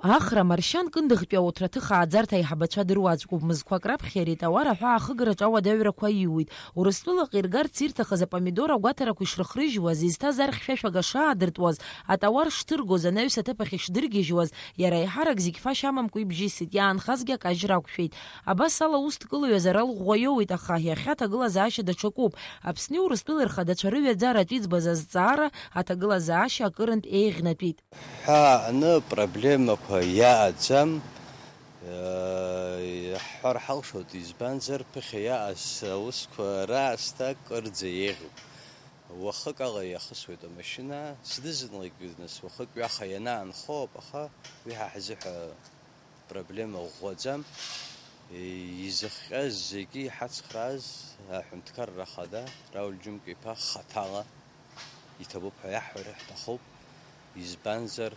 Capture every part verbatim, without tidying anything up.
Ахра Маршьан Кындыӷтәи ауҭраҭых ааӡарҭа аиҳабацәа дыруаӡәкуп. Мызқәак раԥхьа иара итауар аҳәаа ахыгараҿы ауадаҩрақәа аиуит. Урыстәылаҟа иргарц ирҭахыз апомидор агәаҭарақәа ишрыхрыжьуаз, изҭаз архьшәашәага шаадыртуаз, атауар шҭыргоз, анаҩс аҭыԥ ахь ишдыргьежьуаз, иара аиҳарак зегь фашьа амамкәа ибжьысит, иаанхазгьы акажьра ақәшәеит. Абас ала ус дкылҩуазар алыӷәӷәа иоуеит, аха иахьа аҭагылазаашьа даҽакуп. Аԥсни Урыстәылеи рхадацәа рыҩаӡаратә иӡбаз азҵаара аҭагылазаашьа акырынтә еиӷьнатәит. Ҳәа аҟны проблемақәа иаҟаӡам, э, иаҳҳәар ҳалшоит, избанзар, ԥыхьа иаҟаз аусқәа раасҭа кырӡа еиӷьуп. Уахык ала иахысуеит амашьына, зны-зынлагьы, нас, уахык ҩаха ианаанхоуп, аха уи ҳа ҳзыҳәа проблема ӷәӷәаӡам. Изыхҟьаз зегьы иҳацхрааз аҳәынҭқарра ахада Рауль Џьымка-иԥа хаҭала иҭабуп ҳәа иаҳҳәар ҳҭахуп. Избанзар,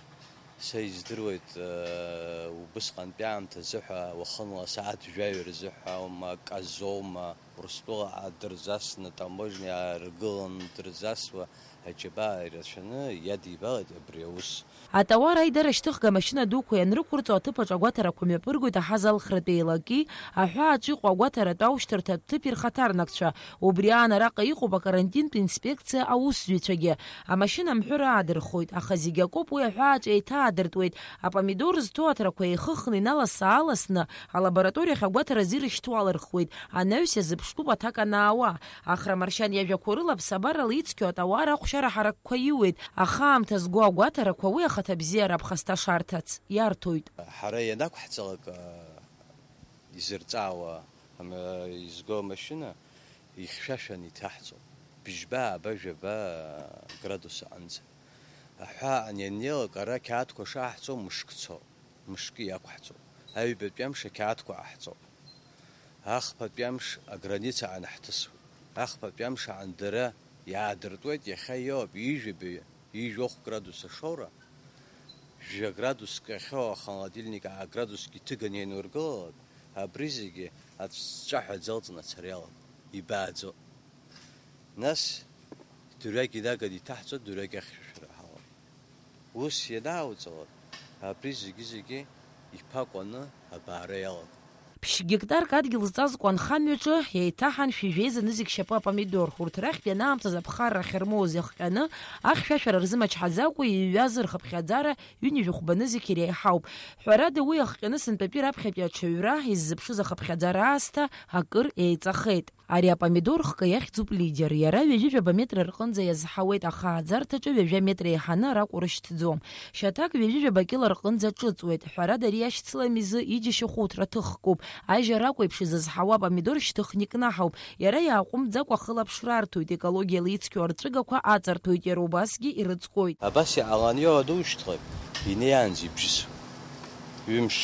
са издыруеит, э, убысҟантәи аамҭазы ҳәа уахынла асааҭ жәаҩа рзы ҳәа аума, аказоума, Урыстәыла дырзасны, таможниа ааргыланы дырзасуа аџьабаа ирацәаны иадибалеит абри аус. Атауар аидара шьҭыхга амашьына дуқәа ианрықәырҵо, аҭыԥаҿ агәаҭарақәа мҩаԥыргоит аҳазалхратә еилаки, аҳәааҿ иҟоу агәаҭаратә аушьҭарҭа аҭыԥ ирхаҭарнакцәа. Убри аан араҟа иҟоуп акарантинтә инспекциа аусзуҩцәагьы. Амашьына амҳәыр аадырхоит, аха зегь акоуп, уи аҳәааҿ еиҭаадыртуеит. Апомидор зҭоу аҭрақәа еихыхны иналас-ааласны, алабораториахь агәаҭаразы ирышьҭуалырхуеит, анаҩс иазыԥштәуп аҭак анаауа. Ахра Маршьан иажәақәа рыла, ԥсабарала ицқьоу атауар ахәшьара ҳаракқәа иуеит, аха аамҭа зго агәаҭарақәа уи ахаҭабзиара аԥхасҭа шарҭац иарҭоит. Ҳара ианақәҳҵалак, а, изырҵаауа, ам-, изго амашьына ихьшәашәан иҭаҳҵо, бжьба, ааба, жәаба градус аҟынӡа. Аҳәаа анианнеилак, ара қьаадқәа шаҳҵо мышк цо, мышкы иақәҳҵо, аҩбатәи амш ақьаадқәа ҟаҳҵо. Ахԥатәи амш аграница анаҳҭысуеит. Ахԥатәи амш аан дара иаадыртуеит, иахьа иоуп ҩажәа, ҩажәохә градус ашоура, жәа градуск иахьоу ахолодильник аа градуск иҭыганы ианургылалак, абри зегьы аҵәҵәаҳәа аӡы алҵны ацара иалагоит, ибааӡо. Нас дырҩегь инаганы иҭаҳҵо, дырҩегь ахьшәашәара ҳалам. Ус ианаауҵалак, абри зегьы-зегьы иԥакәаны абаара иалагоит. Ԥшь гектарк адгьыл зҵазкуа анхамҩаҿы еиҭаҳан шәи жәеиза нызқь шьапы апомидор. Урҭ рахьтә ианаамҭаз аԥхарра ахьырмоуз иахҟьаны, ахьшәашәара рзымчҳаӡакәа иҩҩаз рхыԥхьаӡара ҩынҩажәи хәба нызқь иреиҳауп. Ҳәарада, уи иахҟьаны сынтәатәи раԥхьатәи аҽаҩра иззыԥшыз ахыԥхьаӡара аасҭа акыр еиҵахеит. Ари апомидор хкы иахьӡуп Лидер. Иара ҩажәи жәаба метра рҟынӡа иазҳауеит, аха ааӡарҭаҿы ҩажәа метра еиҳаны аракәу рышьҭӡом. Шьаҭак ҩажәи жәаба кьыла рҟынӡа ҿыҵуеит. Ҳәарада, ари ашьцылам изы иџьашьахәуҭра ҭыхкуп. Ажьа ракәеиԥш изызҳауа апомидор шьҭыхны икнаҳауп. Иара иааҟәымҵӡакәа ахылаԥшра арҭоит, екологиала ицқьоу арҵәыгақәа аҵарҭоит, иара убасгьы ирыҵкоит. Абас иҟалан иоуа душьҭлак, инеиаанӡа ибжьысуеит. Ҩымш,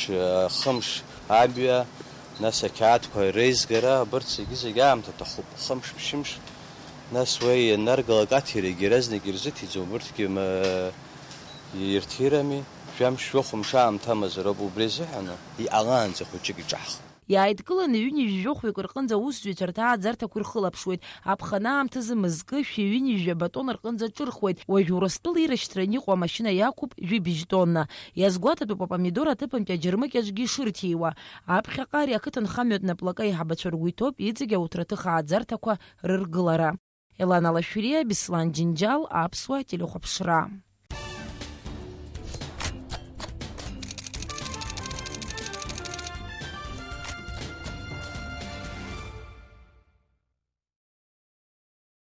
хымш амҩа, нас ақьаадқәа реизгара, абырҭ зегьы-зегьы аамҭа аҭахуп, хымш, ԥшьымш, нас уи ианнаргалак аҭирагьы иаразнак ирзыҭиӡом, урҭгьы ма-, ирҭирами, жәамш, жәохәымш аамҭа амазароуп, убри азыҳәан иҟалаанӡа хәыҷык иҿаҳхуеит. Иааидкыланы ҩынҩажәи жәохәҩык рҟынӡа аусзуҩцәа рҭааӡарҭақәа ирхылаԥшуеит. Аԥхын аамҭазы мызкы шәи ҩынҩажәи жәаба тонна рҟынӡа аҿырхуеит. Уажә Урыстәыла ирышьҭраны иҟоу амашьына иақәуп жәибжь тонна. Иазгәаҭатәуп апомидор аҭыԥантәи аџьармыкьаҿгьы ишырҭиуа. Аԥхьаҟа ари ақыҭанхамҩатә наплакы аиҳабацәа ргәы иҭоуп иҵегь ауҭраҭых ааӡарҭақәа рыргылара. Елана Лашәриа, Беслан Џьынџьал, Аԥсуа телехәаԥшра.